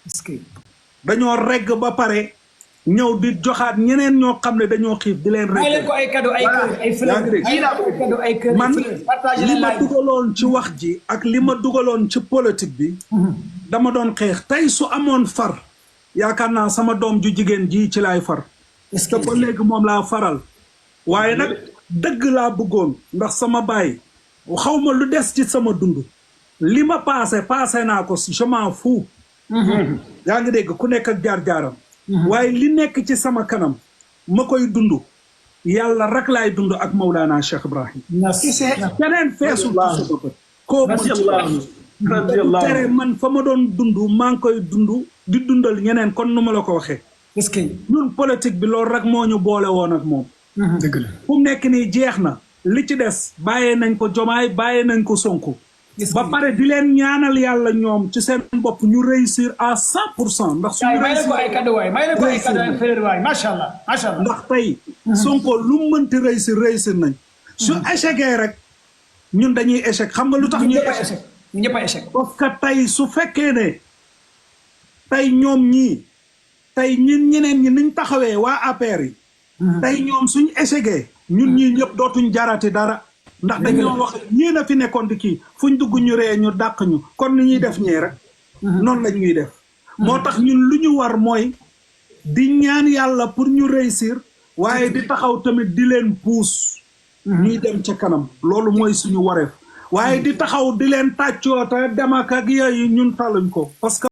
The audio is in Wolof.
est-ce que dañoo regg ba pare ñëw di joxaat ñeneen ñoo xam ne dañoo xiif di leen may leen regg ko ay cadeau ay kër ay fleurs ay cadeau ay kër man partager li leen ma live dugaloon ci wax ji ak li ma dugaloon ci politique bi dama doon xeex tey su amoon far yaakaar naa sama doom ju jigéen ji ci laay far est-ce te ba que léegi moom laa faral waaye nag dëgg laa bëggoon ndax sama baay xaw ma lu des ci sama dund li ma passé naa ko je m'en fous yaa ngi dégg ku nekk ak jaar-jaaram waaye li nekk ci sama kanam ma koy dund yàlla rek laay dund ak Mawlana Cheikh Ibrahim keneen feesul ci sama bët koo mën tere man fa ma doon dund maa ngi koy dund di dundal ñeneen kon nu ma la ko waxee est-ce que ñun politique bi loolu rek moo ñu boole woon ak moom dëgg la fu mu nekk nii jeex na li ci des bàyyee nañ ko Jomaay bàyyee nañ ko Sonko ba pare di leen ñaanal yàlla ñoom ci seen bopp ñu réussir à 100% ndax suñu may leen ko ay cadeau waay may leen ko ay cadeau ay fleurs waay macha allah ndax tey Sonko lu mu mënti réussir nañ su échecee rek ñun dañuy échec xam nga lu tax ñuy échec ñëpp a échec parce que tey su fekkee ne tey ñoom ñii tey ñeneen ñi niñ taxawee waa APR yi tey ñoom suñ échecee ñun ñii ñëpp dootuñ jarati dara ndax dañoo wax ñii na fi nekkoon di kii fuñ dugg ñu ree ñu dàq ñu kon ni ñuy def ñee rek noonu lañ ñuy def moo tax ñun lu ñu war mooy di ñaan yàlla pour ñu réussir waaye di taxaw tamit di leen puus ñuy dem ca kanam loolu mooy suñu wareef waaye di taxaw di leen tàccoo te dem ak yooyu ñun taluñ ko parce que